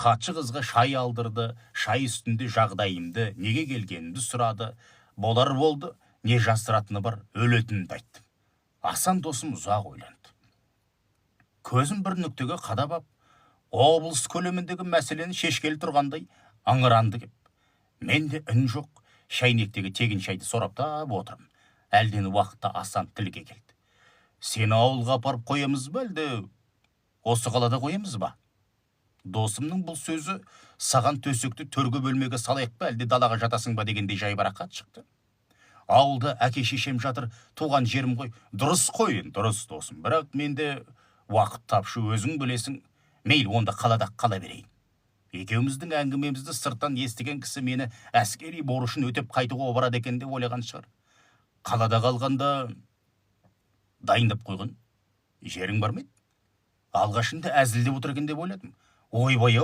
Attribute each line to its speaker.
Speaker 1: Хатшы қызға шай алдырды, шай үстінде жағдайымды, неге келгенімді сұрады. Болар болды, не жасыратыны бар, өлетінімді айттым. Асан досым ұзақ ойланды. Көзін бір нүктеге қадап ап, облыс көлеміндегі мәселені шешкелі тұрғандай ыңыранды кеп. Мен де үн жоқ, шәйнектегі тегін шайды сораптап отырмын. Әлден уақытта Асан тілге келді. Сені ауылға апарып қоямыз ба, әлде осы қалада қоямыз ба? Досымның бұл сөзі саған төсекті төргі бөлмеге салайық па, әлде далаға жатасың ба дегендей жайбарақат шықты. Ауылда әке шешем жатыр, туған жерім ғой. Дұрыс қой енді, дұрыс, досым. Бірақ менде уақыт тапшы, өзің білесің. Мейлі, онда қалада қала берейін. Екеуміздің әңгімемізді сырттан естіген кісі мені әскери борышын өтеп қайтуға барады екен деп ойлаған шығар. Қалада қалғанда дайындап қойған жерің бар ма еді? Алғашында әзілдеп отыр екен деп ойладым. Ойбай ау.